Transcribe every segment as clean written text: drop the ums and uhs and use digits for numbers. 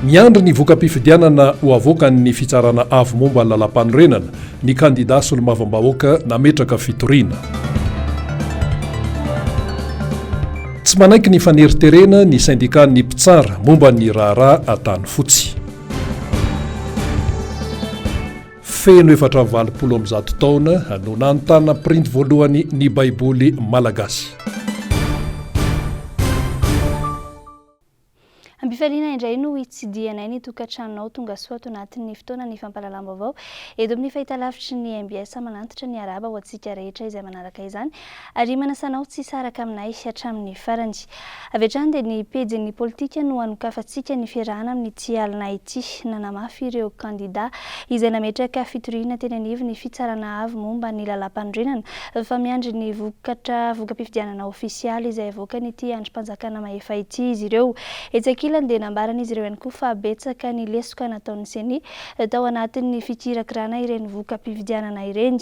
Miandry ny voka-pifidianana ho avoakan'ny Fitsarana Avo momba ny Lalàmpanorenana ny kandidà solombavambahoaka nametraka fitoriana. Tsy manaiky ny faneriterena ny sendikan'ny mpitsara momba ny raharaha Antanifotsy. Feno 184 taona no nanontana printy voalohany ny Baiboly malagasy. Am-pifaliana indray no hitsidihanay ny tokantranonao tonga soa ato anatin'ny fotoanan'ny fampahalalam-baovao eto amin'ny fahitalavitry ny mbs manantitra ny arahaba ho antsika rehetra izay manaraka izany ary manasa anao tsy hisaraka aminay hatramin'ny farany. Avy hatrany dia ny pejin'ny politika no hanokafantsika ny fiarahana amin'ity alina ity. Nanamafy ireo kandida izay nametraka fitoriana teny anivon'ny Fitsarana Avo momba ny Lalàmpanorenana fa miandry ny vokatra voka-pifidianana ofisialy izay avoakan'ity andrim-panjakana mahefa ity izy ireo. Etsy ankilany dia nambaran'izy ireo ihany koa fa betsaka ny lesoka nataon'ny Ceni tao anatin'ny fikirakirana ireny voka-pifidianana ireny.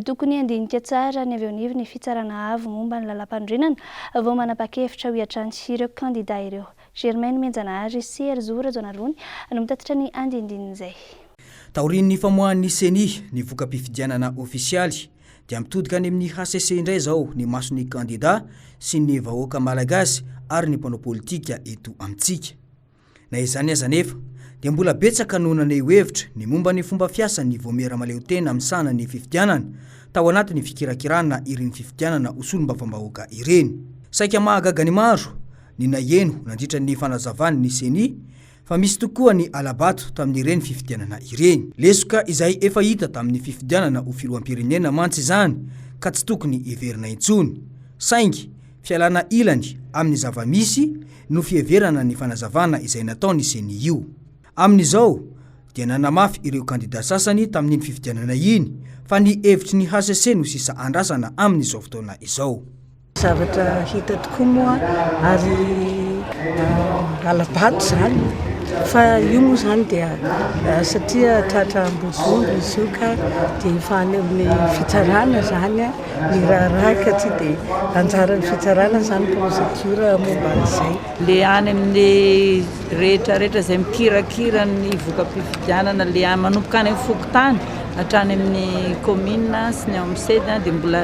Tokony handinika tsara ny avy eo anivon'ny Fitsarana Avo momba ny Lalàmpanorenana vao manapa-kevitra, hoy hatrany ireo kandida ireo. Germain Nomenjanahary sy Herizo Rajaonarivony no mitatitra ny andinindinin'izay. Taorian'ny famoahan'ny Ceni ny voka-pifidianana ofisialy dia mitodika any amin'ny hcc indray izao ny mason'ny kandida sy ny vahoaka malagasy ary ny mpanao politika eto amintsika. Na izany aza anefa dia mbola betsaka no naneho hevitra ny momba ny fomba fiasan'ny Vaomiera Mahaleotena misahana ny fifidianana tao anatin'ny fikirakirana ireny fifidianana ho solombavambahoaka ireny. Saika mahagaga ny maro ny naheno nandritra ny fanazavan'ny Ceni fa misy tokoa ny hala-bato tamin'ireny fifidianana ireny. Lesoka izay efa hita tamin'ny fifidianana ho filoham-pirenena mantsy izany ka tsy tokony heverina intsony. Saingy fialana ilany amin'ny zava-misy no fiheverana ny fanazavana izay nataon'ny Ceni io. Amin'izao dia nanamafy ireo kandida sasany tamin'iny fifidianana iny fa ny hevitry ny hcc no sisa andrasana amin'izao fotoana izao. Zavatra hita tokoa moa ary hala-bato izany fa io moa izany dia satria tratra ambodiomby izy io ka dia efa any amin'ny fitsarana izany ny raharaha ka tsy dia anjaran'ny fitsarana izany procédure momba an'izay. Le any amin'ny rehetra rehetra izay mikirakira ny voka-pifidianana le manomboka any amin'ny fokontany hatrany amin'ny commune sy ny ao amin'ny sed dia mbola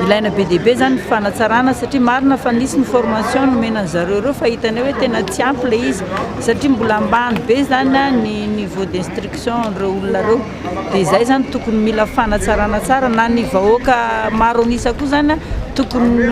ilaina be dia be izany ny fanatsarana satria marina fa nisy ny formation nomena an zareo ireo fa hitanay hoe tena tsy ampy ilay izy satria mbola ambany be izany ny niveau d'instruction an'ireo olona ireo dia izay izany tokony mila fanatsarana tsara na ny vahoaka maro an'isa koa izany tokony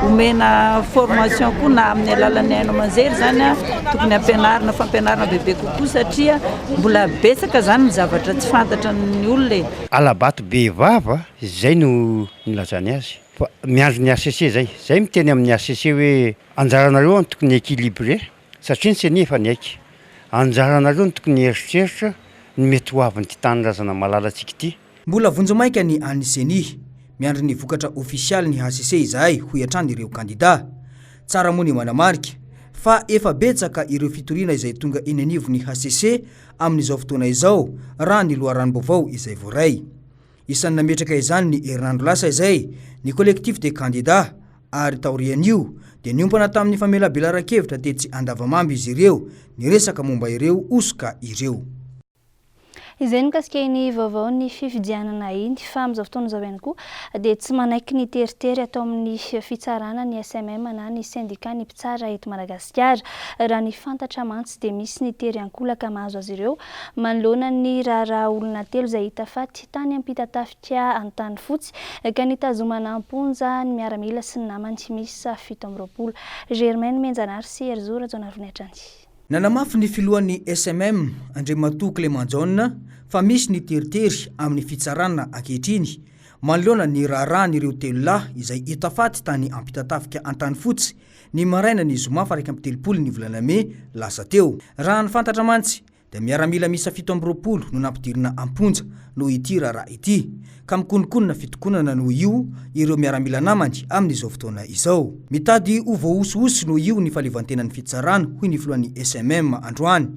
omena formation koa na amin'ny alalan'ny haino aman-jery izany tokony ampianarina fampianarana bebe kokoa satria mbola betsaka izany ny zavatra tsy fantatra ny olona e. Alabato be vava izay no nilazany azy fa miandry ny HCC zay, zay miteny amin'ny HCC hoe anjaranareo no tokony équilibrer satria ny ceni efa niaiky, anjaranareo no tokony hieritreritra ny mety ho avin'ity tanindrazana malalantsika ity. Mbola vonjimaika ny an'ny ceni, miandry ny vokatra ofisialy ny HCC izahay hoy hatrany ireo kandida. Tsara moa ny manamarika fa efa betsaka ireo fitoriana izay tonga eny anivon'ny hcc amin'izao fotoana izao raha ny loharanom-baovao izay voaray. Isan'ny nametraka izany ny herinandro lasa izay ny Collectif des candidats ary taorian'io dia niompana tamin'ny famelabelaran-kevitra tetsy Andavamamba izy ireo niresaka momba ireo hosoka ireo. Izay no mikasika iny vaovaon'ny fifidianana iny. Fa amin'izao fotoana izao ihany koa dia tsy manaiky ny teritery atao amin'ny fitsarana ny SMM na ny sendikan'ny mpitsara eto Madagasikara. Raha ny fantatra mantsy dia misy ny tery ankolaka mahazo azy ireo manoloana ny raharaha olona telo izay hita faty tany Ampitatafika Antanifotsy ka nitazomana am-ponja ny miaramila sy ny namany miisa 27. Germain Nomenjanahary sy Herizo Rajaonarivony hatrany. Nanamafy ny filohan'ny SMM, Andriamatoa Clément Jaona, fa misy ny teritery amin'ny fitsarana ankehitriny manoloana ny raharahan'ireo telo lahy izay hita faty tany Ampitatafika Antanifotsy ny marainan'ny zoma faha 31 ny volana mey lasa teo. Raha ny fantatra mantsy dia miaramila miisa 27 no nampidirina am-ponja noho ity raharaha ity, ka mikononkonona fitokonana noho io ireo miaramila namany amin'izao fotoana izao. Mitady ho voahosihosy noho io ny fahaleovantenan'ny fitsarana, hoy ny filohan'ny SMM androany.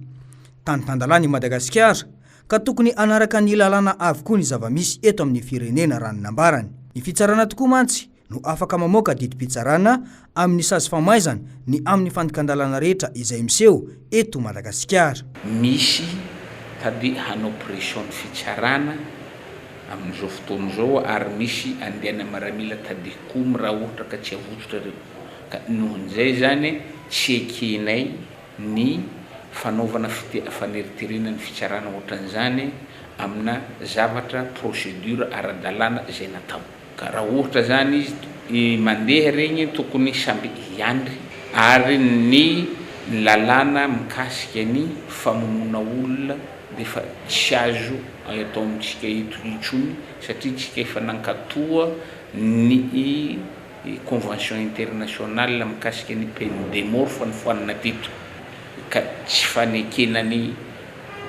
Tany tan-dalàna i Madagasikara, ka tokony hanaraka ny lalàna avokoa ny zava-misy eto amin'ny firenena raha ny nambarany. Ny fitsarana tokoa mantsy. no afaka mamoaka didim-pitsarana amin'ny sazy famaizana ny amin'ny fandikan-dalàna rehetra izay miseho eto Madagasikara. Misy tady hanao pression ny fitsarana amin'izao fotoana izao ary misy andiana miaramila tady hikomy raha ohatra ka tsy avotsotra ireo. Ka nohon'izay izany tsy ekenay ny fanaovana faneriterena ny fitsarana ohatran'izany amina zavatra procédure ara-dalàna izay natao. Ka raha ohatra zany izy mandeha regny tokony samby hiandry ary ny lalàna mikasika ny famonoana olona de efa tsy azo atao amintsika eto intsony satria tsika efa nankatoa ny convention internationale mikasika ny peine de mort fa nofoanana teto ka tsy fanekena ny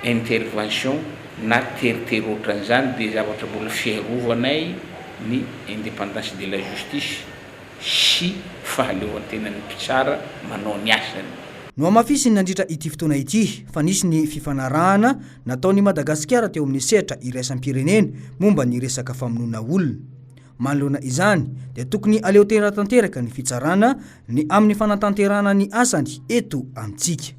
intervention na teritery ohatran'izany dia zavatra mbola fiarovanay ny indépendance de la justice sy fahaleovantenan'ny mpitsara manao ny asany. Nohamafisiny nandritra ity fotoana ity fa nisy ny fifanarahana nataon'i Madagasikara teo amin'ny sehatra iraisam-pirenena momba ny resaka famonoana olona. Manoloana izany dia tokony aleo tena tanteraka ny fitsarana ny amin'ny fanatanterahana ny asany eto amintsika.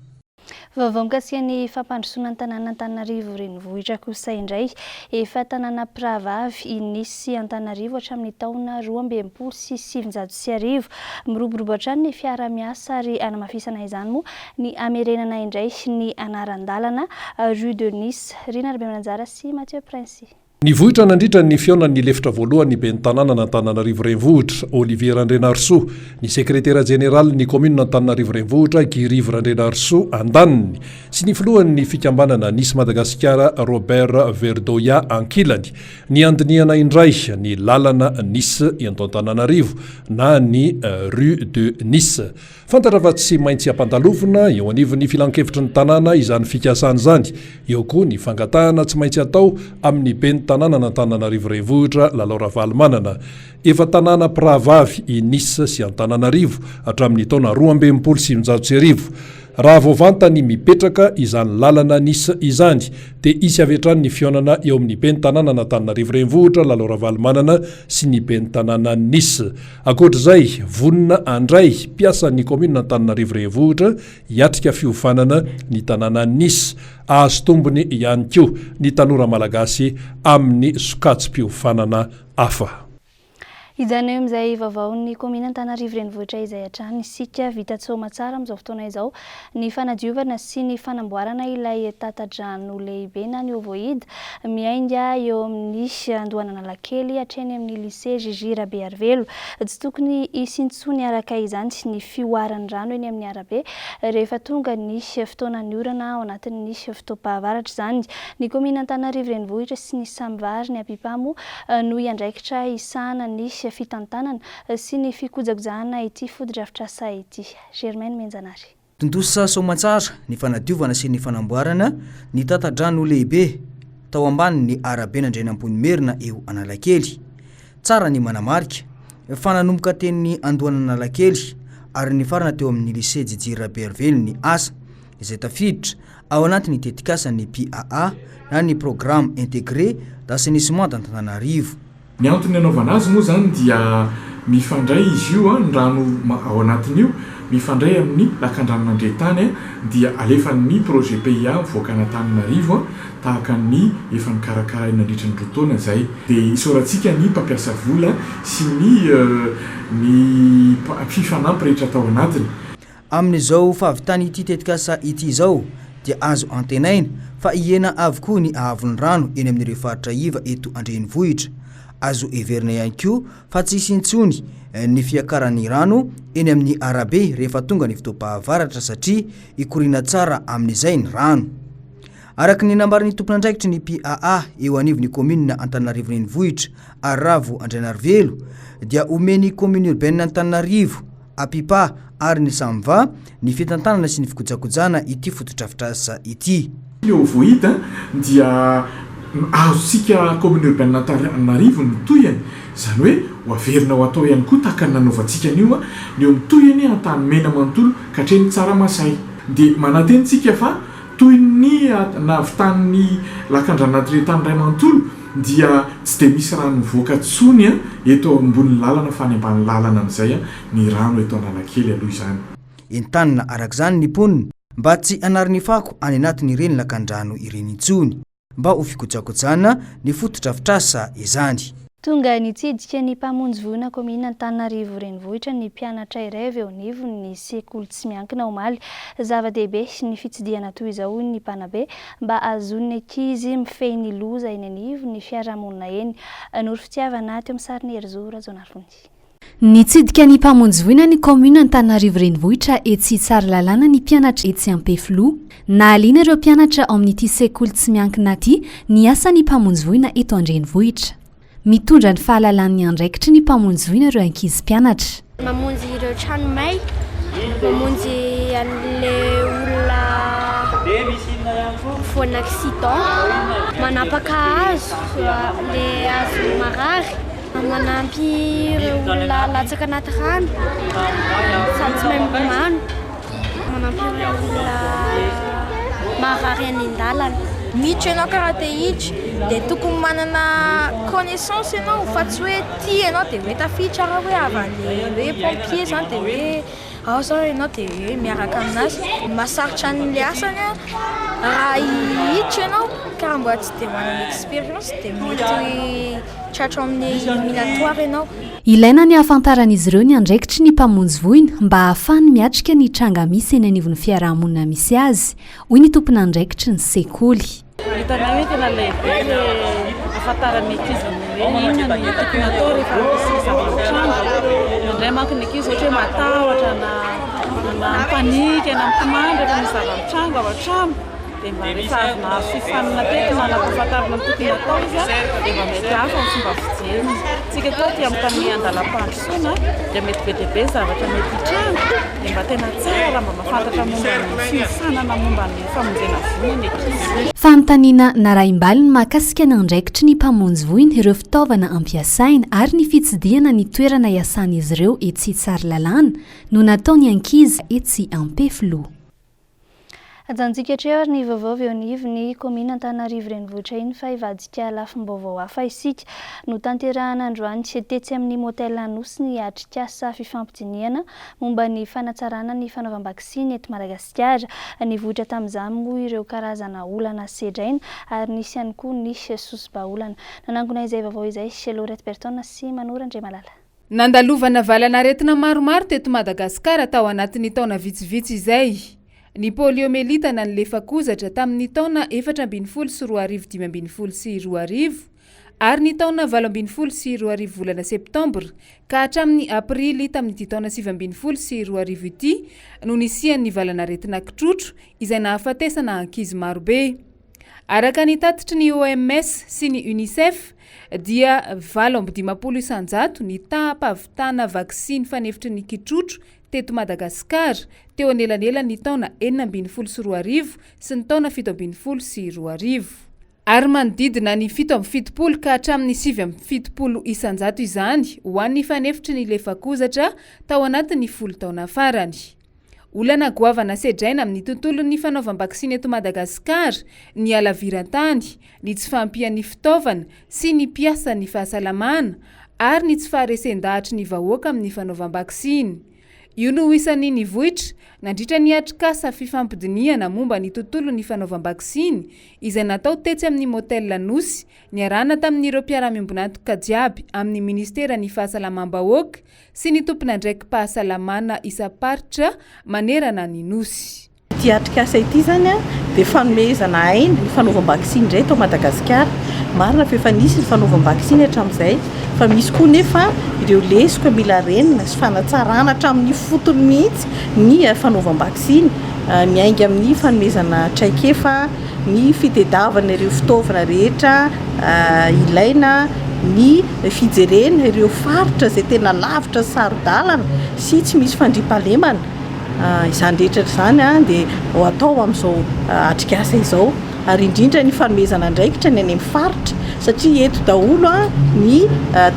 Vaovao mikasika ny fampandrosoana ny tanàn'Antananarivo renivohitra kosa indray. Efa tanàna mpirahavavy i Nice sy Antananarivo hatramin'ny taona 1962. Miroborobo hatrany ny fiaraha-miasa ary hanamafisana izany moa ny hamerenana indray ny anaran-dalana Rue de Nice. Rina Rabemananjara sy Mathieu Princy. Nivoitra nandritra ny fihaonan'ny lefitra voalohan'ny ben'ny tanànan'Antananarivo Renivohitra, Olivier Randrianarisoa, ny sekretera jeneralin'ny kaominina Antananarivo Renivohitra, Guy Rivo Randrianarisoa, andaniny, sy ny filohan'ny fikambanana Nice Madagasikara, Robert Verdoia, ankilany, ny handinihana indray ny lalana Nice eto Antananarivo na ny Rue de Nice. Fantatra fa tsy maintsy ampandalovina eo anivon'ny filankevitry ny tanàna izany fikasana izany. Eo koa ny fangatahana tsy maintsy atao amin'ny ben'ny tanànan'Antananarivo Renivohitra, Lalao Ravalomanana. Efa tanàna mpirahavavy i Nice sy Antananarivo hatramin'ny taona 1962. Raha vao vantany mipetraka izany lalana Nice izany dia hisy avy hatrany ny fihaonana eo amin'ny ben'ny tanànan'Antananarivo Renivohitra, Lalao Ravalomanana sy ny ben'ny tanànan'i Nice. Ankoatra izay, vonona handray mpiasan'ny kaominina Antananarivo Renivohitra hiatrika fiofanana ny tanànan'i Nice. Hahazo tombony ihany koa ny tanora malagasy amin'ny sokajim-piofanana hafa. Hijanona eo amin'izay vaovaon'ny kaominina Antananarivo Renivohitra izay hatrany isika. Vita soamatsara amin'izao fotoana izao ny fanadiovana sy ny fanamboarana ilay tata-drano lehibe na ny ovoid miainga eo amin'ny Andohan'Analakely hatreny amin'ny Lycée JJ Rabearivelo. Tsy tokony hisy intsony araka izany ny fihoaran'ny rano eny amin'ny arabe rehefa tonga ny fotoanan'ny orana ao anatin'ny fotoam-pahavaratra izany. Ny kaominina Antananarivo Renivohitra sy ny Samva ary ny Apipa moa no hiandraikitra hisahana ny fitantanana sy ny fikojakojana ity fotodrafitrasa ity. Germaine Menjanary. Tontosa soamantsara ny fanadiovana sy ny fanamboarana ny tata-drano lehibe tao ambanin'ny araben'Andrianampoinimerina eo Analakely. Tsara ny manamarika fa nanomboka teny Andohan'Analakely ary nifarana teo amin'ny Lycée Jijy Rabearivelo ny asa, izay tafiditra ao anatin'ny tetikasan'ny PAA na ny Programme Intégré d'Assainissement d'Antananarivo. Ny antony anaovana azy moa izany dia mifandray izy io, ny rano ao anatin'io mifandray amin'ny lakandranon'Andriantany dia alefan'ny projet PIA mivoaka an'Antananarivo tahaka ny efa nokarakarainy nandritra ny roa taona izay. Dia isaorantsika ny mpampiasa vola sy ny ny mpifanampy rehetra tao anatiny. Amin'izao fahavitan'ity tetikasa ity izao dia azo antenaina fa hihena avokoa ny haavon'ny rano eny amin'ireo faritra iva eto an-drenivohitra. Azo heverina ihany koa fa tsy hisy intsony ny fiakaran'ny rano eny amin'ny arabe rehefa tonga ny fotoam-pahavaratra satria hikoriana tsara amin'izay ny rano. Araka ny nambaran'ny tompon'andraikitry ny PAA eo anivon'ny kaominina Antananarivo Renivohitra, Ariravo Andrianarivelo, dia omen'ny Commune Urbaine Antananarivo, APIPA ary ny SAMVA ny fitantanana sy ny fikojakojana ity fotodrafitrasa ity. Ny ovoid dia azontsika Commune Urbaine Antananarivo ny tohiny, izany hoe ho averina ho atao ihany koa tahaka ny nanaovantsika an'io ny eo amin'ny tohiny Antanimena manontolo ka hatreny Tsaramasay. Dia manantena isika fa toy ny nahavitan'ny lakandranon'Antiretany iray manontolo. dia tsy dia misy rano mivoaka intsony eto ambonin'ny lalana fa any ambany lalana amin'izay ny rano eto Analakely aloha izany. Entanina araka izany ny mponina mba tsy hanary ny fako any anatin'ireny lakandrano ireny intsony mba ho fikojakojana ny fotodrafitrasa izany. Tonga nitsidika ny mpamonjy voina kaominina Antananarivo Renivohitra ny mpianatra iray avy eo anivon'ny sekoly tsy miankina omaly. Zava-dehibe ny fitsidihana toy izao hoy ny mpanabe mba hahazoan'ny ankizy mifehy ny loza eny anivon'ny fiarahamonina eny. Noro Fitiavana teo amin'ny sarin'i Herizo Rajaonarivony. Nitsidika ny mpamonjy voina ny kaominina Antananarivo Renivohitra etsy Tsaralalàna ny mpianatra etsy Ampefiloha. Nahaliana ireo mpianatra ao amin'ity sekoly tsy miankina ity ny asan'ny mpamonjy voina eto an-drenivohitra. Mitondra ny fahalalan'ny andraikitry ny mpamonjy voina ireo ankizy mpianatra. Mamonjy ireo trano may, mamonjy an'ilay olona voan'ny accident, manapaka hazo, ilay hazo marary, manampy ireo olona latsaka anaty rano sady tsy mahay milomano. Manampy ireo olona marary any an-dalana. Miditra ianao ka raha te hiditra dia tokony manana connaissance ianao fa tsy hoe tia ianao dia hoe tafiditra raha hoe havan'ilay hoe pompier izany dia hoe ao izao ianao dia hoe miaraka aminazy. Ny mahasarotra an'ilay asany raha hiditra ianao ka raha mbola tsy dia manana expérience dia mety tratra ao amin'ny éliminatoire ianao. Ilaina ny hahafantaran'izy ireo ny andraikitry ny mpamonjy voina mba hahafahany miatrika ny tranga misy eny anivon'ny fiaraha-monina misy azy, hoy ny tompon'andraikitry ny sekoly. Hitanay hoe tena lehibe ilay ahafantaran'ny ankizy ny hoe inona ny tokony hatao rehefa misy zava-mitranga. Indraindray manko ny ankizy ohatra hoe matahotra na na mi-panique na mitomany rehefa misy zava-mitranga ao an-trano. Dia mba rehefa avy nahazo fiofanana teto na nampahafantarina ny tokony hatao izy dia mba mety hafa ny fomba fijeriny. Isika koa aty amin'ny tany andalam-pandrosoana dia mety be dia be ny zavatra mety hitranga dia mba tena tsara raha mba mahafantatra momba ny fiofanana momba ny famonjena voina ny ankizy. Fanontaniana narahim-baliny mahakasika ny andraikitry ny mpamonjy voina, ireo fitaovana ampiasaina ary ny fitsidihana ny toerana iasan'izy ireo etsy Tsaralalàna no nataon'ny ankizy etsy Ampefiloha. Ajanontsika hatreo ary ny vaovao avy eo anivon'ny kaominina Antananarivo Renivohitra iny fa hivadika lafim-baovao hafa isika. Notanterahana androany tetsy amin'ny Motel Anosy ny atrikasa fifampidinihana momba ny fanatsarana ny fanaovam-baksiny eto Madagasikara. Nivoitra tamin'izany moa ireo karazana olana sedraina ary nisy ihany koa ny soso-bahaolana. Nanangona izay vaovao izay Laurette Berton sy Manoro Andriamalala. Nandalovana valan'aretina maromaro teto Madagasikara tao anatin'ny taona vitsivitsy izay. Ny poliomelita na ny lefakozatra tamin'ny taona 2014 2015 ary ny taona 2018 volana septambra ka hatramin'ny aprily tamin'ity taona 2019 ity no nisian'ny valan'aretina kitrotro izay nahafatesana ankizy marobe. Araka ny tatitry ny OMS sy ny Unicef dia 58 isan-jato ny taham-pahavitana vaksiny fanefitry ny kitrotro teto Madagasikara teo anelanelan'ny taona 2016 sy ny taona 2017. Ary manodidina ny 77 ka hatramin'ny 79 isan-jato izany ho an'ny fanefitry ny lefakozatra tao anatin'ny folo taona farany. Olana goavana sedraina amin'ny tontolon'ny fanaovam-baksiny eto Madagasikara ny halaviran-tany, ny tsy fahampian'ny fitaovana sy ny mpiasan'ny fahasalamana ary ny tsy faharesen-dahatry ny vahoaka amin'ny fanaovam-baksiny. Io no isan'ny nivoitra nandritra ny atrikasa fifampidinihana momba ny tontolon'ny fanaovam-baksiny izay natao tetsy amin'ny Motel Anosy niarahana tamin'ireo mpiara-miombon'antoka jiaby amin'ny ministeran'ny fahasalamam-bahoaka sy ny tompon'andraiki-pahasalamana isam-paritra manerana ny Nosy. Ity atrikasa ity izany dia fanomezana aina ny fanaovam-baksiny indray eto Madagasikara. Marina fa efa nisy ny fanaovam-baksiny hatramin'izay fa misy koa nefa ireo lesoka mila renina sy fanatsarana hatramin'ny fotony mihitsy ny fanaovam-baksiny miainga amin'ny fanomezana traikefa, ny fitedavana ireo fitaovana rehetra ilaina, ny fijerena ireo faritra izay tena lavitra sy saro-dalana sy tsy misy fandriampahalemana. Izany rehetra izany dia ho atao amin'izao atrikasa izao. ary indrindra ny fanomezana andraikitra ny any amin'ny faritra satria eto daholo ny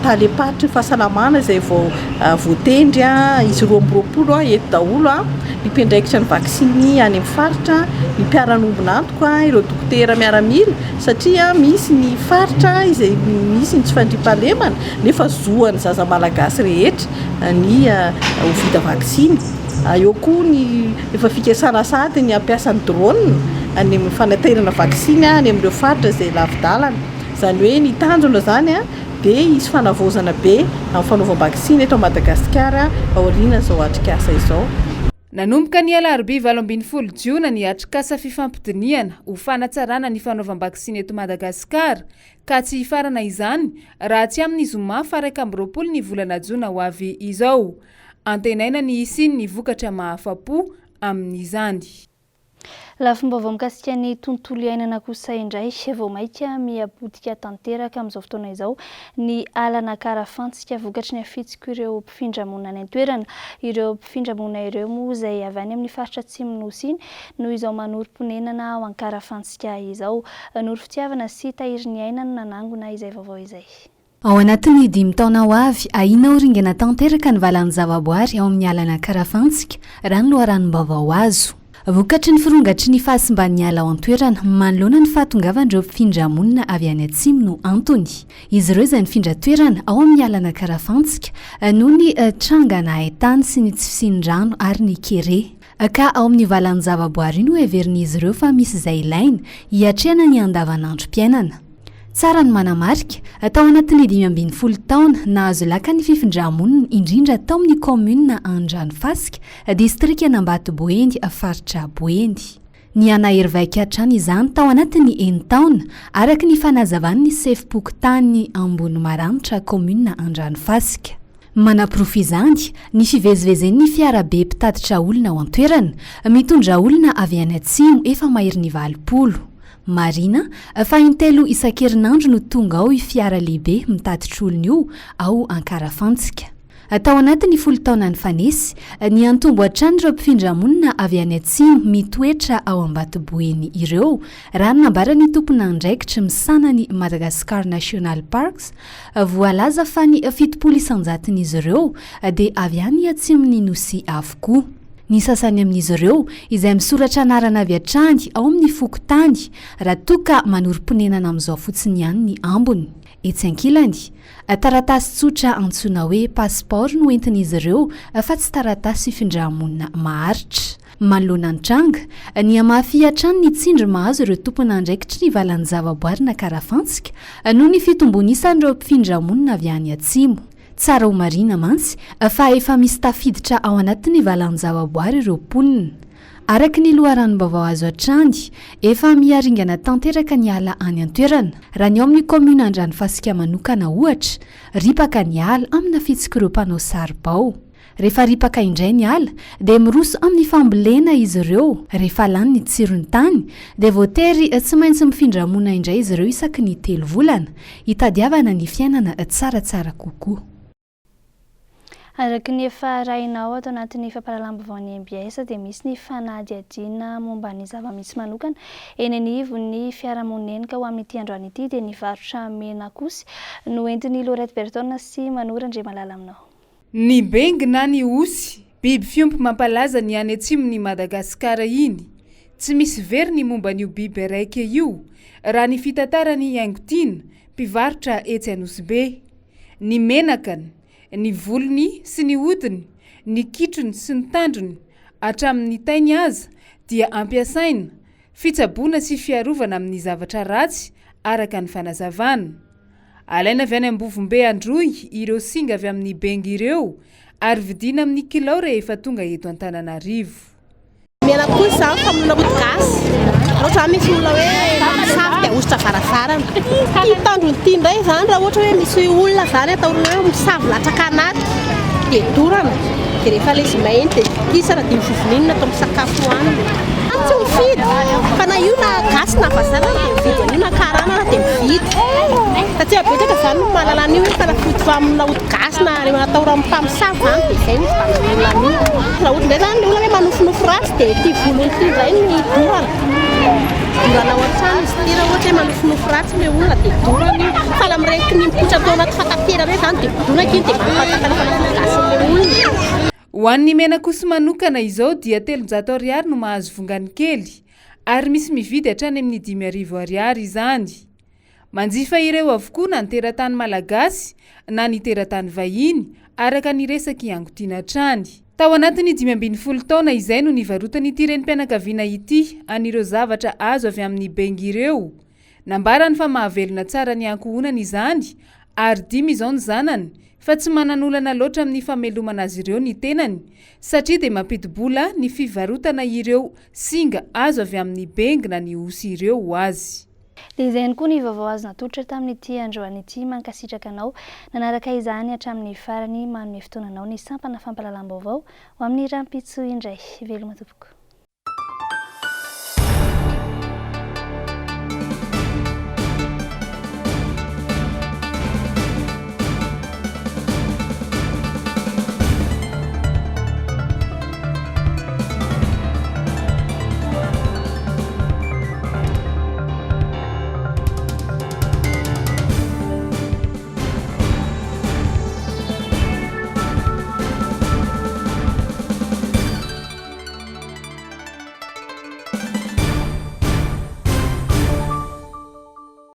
talem-paritry ny fahasalamana izay vao voatendry, izy 22 eto daholo, ny mpiandraikitra ny vaksiny any amin'ny faritra, ny mpiara-miombon'antoka, ireo dokotera miaramila satria misy ny faritra izay misy ny tsy fandriampahalemana nefa zoan'ny zaza malagasy rehetra ny ho vita vaksiny. Eo koa ny efa fikasana sahady ny hampiasa ny drone any amin'ny fanaterana vaksiny any amin'ireo faritra izay lavi-dalana. Izany hoe ny tanjona izany dia hisy fanavaozana be amin'ny fanaovam-baksiny eto Madagasikara aorianan'izao atrikasa izao. Nanomboka ny alarobia 18 jiona ny atrikasa fifampidinihana ho fanatsarana ny fanaovam-baksiny eto Madagasikara ka tsy hifarana izany raha tsy amin'ny zoma faha 21 ny volana jona ho avy izao. Antenaina ny hisian'ny vokatra mahafa-po amin'izany. Lafim-baovao mikasika ny tontolo iainana kosa indray, vao mainka miha-potika tanteraka amin'izao fotoana izao ny alan'Ankarafantsika vokatry ny hafitsik'ireo mpifindra monina any an-toerana. Ireo mpifindra monina ireo moa izay avy any amin'ny faritra atsimon'ny Nosy iny no izao manorim-ponenana ao Ankarafantsika izao. Noro Fitiavana sy Tahiriniaina no nanangona izay vaovao izay. Ao anatin'ny dimy taona ho avy, ahiana ho ringana tanteraka ny valan-javaboary ao amin'ny alan'Ankarafantsika, raha ny loharanom-baovao azo. Vokatry ny firongatry ny fahasimban'ny ala ao an-toerana manoloana ny fahatongavan'ireo mpifindra monina avy any atsimo no antony. Izy ireo izay nifindra toerana ao amin'ny alan'Ankarafantsika noho ny trangana haintany sy ny tsy fisian'ny rano ary ny kere. Ka ao amin'io valan-javaboary io no heverin'izy ireo fa misy izay ilaina hiatrehana ny andavanandrom-piainana. Tsara ny manamarika, tao anatin'ny 15 taona, nahazo laka ny fifindra-monina, indrindra tao amin'ny kaominina Andranofasika, distrikan'Ambatoboeny, faritra Boeny. Nihanahery vaika hatrany izany tao anatin'ny enin-taona, araka ny fanazavan'ny sefom-pokontany Ambonimaranitra, kaominina Andranofasika. Manaporofo izany ny fivezivezen'ny fiarabe mpitatitra olona ao an-toerana, mitondra olona avy any atsimo efa maherin'ny 80. Marihina fa intelo isan-kerinandro no tonga ao io fiara lehibe mitatitra olona io ao Ankarafantsika. Tao anatin'ny folo taona nifanesy, niantombo hatrany ireo mpifindra monina avy any atsimo mitoetra ao Ambatoboeny ireo, raha ny nambaran'ny tompon'andraikitry misahana ny Madagascar National Parks, voalaza fa ny 70 isan-jaton'izy ireo dia avy any atsimon'ny Nosy avokoa. Ny sasany amin'izy ireo izay misoratra anarana avy hatrany ao amin'ny fokontany raha toa ka manorim-ponenana amin'izao fotsiny ihany ny ambiny. Etsy ankilany, taratasy tsotra antsoina hoe pasipaoro no entin'izy ireo fa tsy taratasy fifindra-monina maharitra. Manoloana ny tranga, nihamafy hatrany ny tsindry mahazo ireo tompon'andraikitry ny valan-javaboarin'Ankarafantsika noho ny fitombon'isan'ireo mpifindra-monina avy any atsimo. Tsara ho marihina mantsy fa efa misy tafiditra ao anatin'ny valan-javaboary ireo mponina. Araka ny loharanom-baovao azo hatrany, efa miha-ringana tanteraka ny ala any an-toerana. Raha ny ao amin'ny kaominina Andranofasika manokana ohatra, ripaka ny ala amina fihetsik'ireo mpanao saribao. Rehefa ripaka indray ny ala dia miroso amin'ny fambolena izy ireo, rehefa lany ny tsiron'ny tany dia voatery tsy maintsy mifindra monina indray izy ireo isaky ny telo volana, hitadiavana ny fiainana tsaratsara kokoa. Araka ny efa arahinao ato anatin'ny fampahalalam-baovaon'ny mbs dia misy ny fanadihadiana momba ny zava-misy manokana eny anivon'ny fiarahamonina eny ka ho amin'ity androany ity dia ny varotra menakosy no entin'i Laurette Berton sy Manoro Andriamalala aminao. Ny bengy na ny osy, biby fiompy mampalaza ny any atsimon'i Madagasikara iny. Tsy misy very ny momba an'io biby araika io, raha ny fitantaran'i Haingotiana, mpivarotra etsy Anosibe. Ny menakany, ny volony sy ny hodiny, ny kitrony sy ny tandrony, hatramin'ny tainy aza, dia ampiasaina, fitsaboana sy fiarovana amin'ny zavatra ratsy, araka ny fanazavana. Alaina avy any Ambovombe Androy ireo singa avy amin'ny bengy ireo ary vidiana amin'ny kilao rehefa tonga eto Antananarivo. Miala koa izaho fa olona ody gasy. Raha ohatra misy olona hoe mamosavy dia ahosotra varavarana. Ity tandrony ity indray izany raha ohatra hoe misy olona izany atahorana hoe mosavy latsaka anaty dia dorana. Dia rehefa ilay izy may iny dia kikisana dia vovonina atao amin'ny sakafo hohanina. Tsy mifidy fa na io na gasy na vazaha dia mividy an'io na karana dia mividy. Satria betsaka izany no mahalala an'io hoe fanafody famina ody gasy na atahorana amin'ny mpamosavy izany dia izay no vidian'ny olona an'io. Raha ohatra indray izany ilay olona hoe manofinofy ratsy dia ity volony ity indray no dorana. Dorana ao an-trano izy ity raha ohatra hoe manofinofy ratsy ilay olona dia dorana io. Sahala amin'ireny kinia mipoitra tao anaty fatapera ireny izany dia midonaka iny dia mampataka ny fanafody gasin'ilay olona. Ho an'ny menakosy manokana izao dia 300 ariary no mahazo vongany kely ary misy mividy hatrany amin'ny 5000 ariary izany. Manjifa ireo avokoa na ny teratany malagasy na ny teratany vahiny, araka ny resak'i Angotiana hatrany. Tao anatin'ny 15 taona izay no nivarotan'ity renim-pianakaviana ity an'ireo zavatra azo avy amin'ny bengy ireo. Nambarany fa mahavelona tsara ny ankohonany izany ary dimy izao ny zanany fa tsy manan'olana loatra amin'ny famelomana azy ireo ny tenany satria dia mampidi-bola ny fivarotana ireo singa azo avy amin'ny bengy na ny osy ireo ho azy. Dia izay ihany koa ny vaovao azo natolotra tamin'ity androany ity. Mankasitraka anao nanaraka izany hatramin'ny farany. Manome fotoana anao ny sampana fampahalalam-baovao ho amin'ny rahampitso indray. Veloma tompoko.